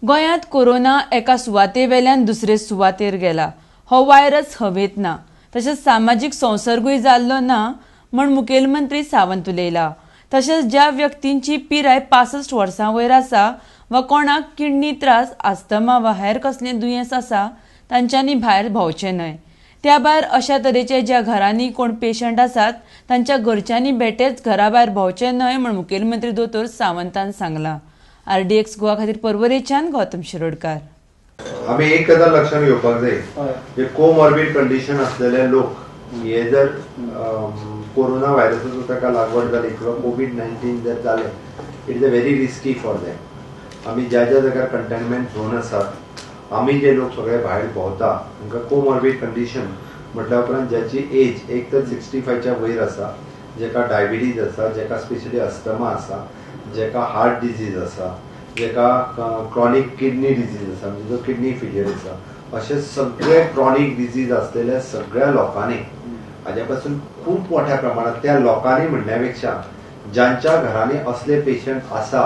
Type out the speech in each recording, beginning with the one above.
गोंयांत कोरोना एका सुवाते वेल्यान दुसरे सुवातेर गेला. हो व्हायरस हवेंत ना, तशेंच सामाजीक संसर्गूय जाल्लो ना म्हण मुखेलमंत्री सावंत उलयला. तशेंच ज्या व्यक्तींची पिराय 65 वर्सां वयर आसा वा कोणाक किडनी त्रास, आस्थमा वा हेर कसलें दुयेंस आसा, तांच्यांनी भायर भोंवचें न्हय. त्या भायर अशा तरेचे ज्या घरांनी कोण पेशंट आसात, तांच्या घरच्यांनी बेठेच घरा भायर भोंवचें न्हय म्हण मुखेलमंत्री दोतोर सावंतान सांगलां. आरडीएक्स गोवा खातीर पर्वरेच्यान गौतम शिरोडकार. आमी एक गजाल लक्षात घेवपाक जाय, जे कोमॉर्बीड कंडिशन असलेले लोक हे जर कोरोना व्हायरसाचो ताका लागवड जाली किंवा कोवीड-19 जर जालें, it is a very risky for them. आमी ज्या ज्या जाग्यार कंटेनमेंट झोन आसात, आमी जे लोक सगळे भायर भोंवता, तांकां कोमॉर्बीड कंडिशन म्हटल्या उपरांत ज्याची एज एक तर 65च्या वयर आसा, जेका डायबिटीज आसा, जेका स्पेशली अस्थमा आसा, जेका हार्ट डिजीज आसा, जेका क्रॉनीक किडनी डिजीज आसा, म्हणजे जो किडनी फेलियर आसा, अशे सगळे क्रॉनीक डिजीज असलेल्या सगळ्या लोकांनी हाज्या पासून खूब मोठ्या प्रमाणात, त्या लोकांनी म्हणण्या पेक्षा ज्यांच्या घरांनी असले पेशंट आसा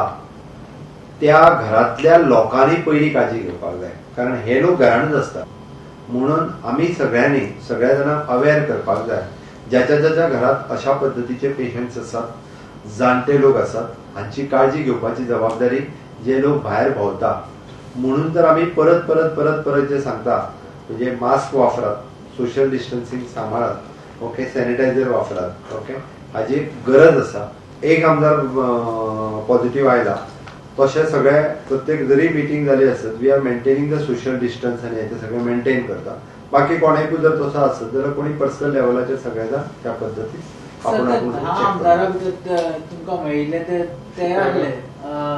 त्या घरांतल्या लोकांनी पयली काळजी घेवपाक जाय, कारण हे लोक घरानूच आसतात. म्हणून आमी सगळ्यांनी सगळ्या जाणांक अवेअर करपाक जाय. ज्याच्या ज्याच्या घरात अशा पद्दतीचे पेशंट्स आसात, जाणटे लोक आसात, हांची काळजी घेवपाची जबाबदारी जे लोक भायर भोंवता. म्हणून तर आमी परत परत परत परत जे सांगता, म्हणजे मास्क वापरात, सोशल डिस्टन्सिंग सांबाळात, ओके, सॅनिटायझर वापरात, ओके, हाजी गरज आसा. एक आमदार पॉझिटिव्ह आयला, तशें सगळे प्रत्येक जरी मिटींग जाली आसत, we are maintaining the social distance आनी हें सगळें मेंटेन करता. बाकी कोणाकूय जर तसो आसत जाल्यार कोणी पर्सनल लेवलाचेर सगळे जाण त्या पद्दतीन आपूण आपूण धा check करता. आमदारा भितर तुमकां मेळिल्ले ते ते आहले,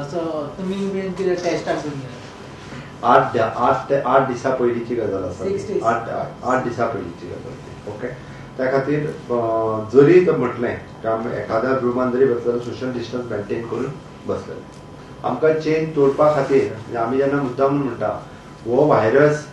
सो तुमी बीन कितें टेस्टाक बीन 8 ते 8 दिसा पयलींची गजाल आसा. 6 days. 8 दिसा पयलींची गजाल ती, ओके. त्या खातीर जरी तर म्हटलें की आमी एखाद्या रुमान जरी बसले जाल्यार सोशल डिस्टन्स मेंटेन करून बसलेले. आमकां चेन तोडपा खातीर, म्हणजे आमी जेन्ना मुद्दामून म्हणटा, हो व्हायरस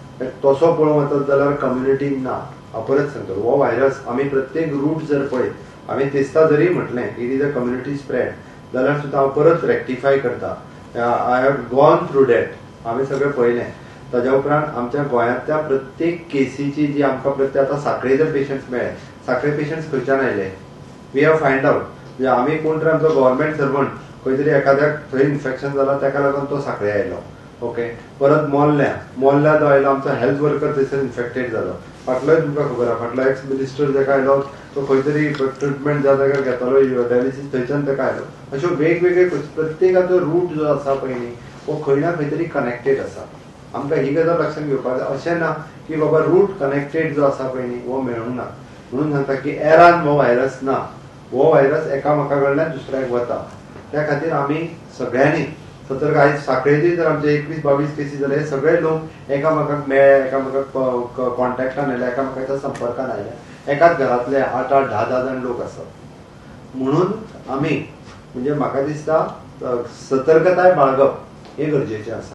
तसो पळोवंक वचत जाल्यार कम्युनिटीन ना. हांव परत सांगता, हो व्हायरस आमी प्रत्येक रूट जर पळयत, आमी तेस्ता जरी म्हटलें it is a community spread जाल्यार सुद्दां हांव परत रेक्टिफाय करता. I have gone through that. आमी सगळें पळयलें. ताज्या उपरांत आमच्या गोंयांतल्या प्रत्येक केसीची जी आमकां प्रत्येक, आतां साखळे जर पेशंट्स मेळ्ळे, साखळे पेशंट्स खंयच्यान आयले, we have find out. म्हणजे आमी कोण तरी आमचो गव्हर्मेंट सर्वंट खंय तरी एखाद्याक थंय इन्फेक्शन जाला, ताका लागून तो साखळे आयलो, ओके. परत मोल्ल्या, मोल्ल्या जो आयलो, आमचो हेल्थ वर्कर थंयसर इन्फेक्टेड जालो. फाटलोय तुमकां खबर आहा, फाटलो एक्स मिनिस्टर जाका आयलो, तो खंय तरी ट्रिटमेंट ज्या जाग्यार घेतालो डायलिसीस, थंयच्यान ताका आयलो. अश्यो वेगवेगळे प्रत्येकाचो रूट जो आसा पळय न्ही, हो खंय ना खंय तरी कनेक्टेड आसा. आमकां ही गजाल लक्षात घेवपाक जाय. अशें ना की बाबा रूट कनेक्टेड जो आसा पळय न्ही, हो मेळूंक ना. म्हणून सांगता की एरान हो व्हायरस ना, हो व्हायरस एकामेका कडल्यान दुसऱ्याक वता. त्या खातीर आमी सगळ्यांनी सतर्क. आयज साखळेचे जर आमचे 21-22 केसी जाले, हे सगळे लोक एकामेकाक मेळ्ळे, एकामेकाक कॉन्टॅक्टान आयले, एकामेकाच्या संपर्कान आयले. एकाच घरांतले आठ आठ धा धा जाण लोक आसात. म्हणून आमी, म्हणजे म्हाका दिसता, सतर्कताय बाळगप हे गरजेचें आसा.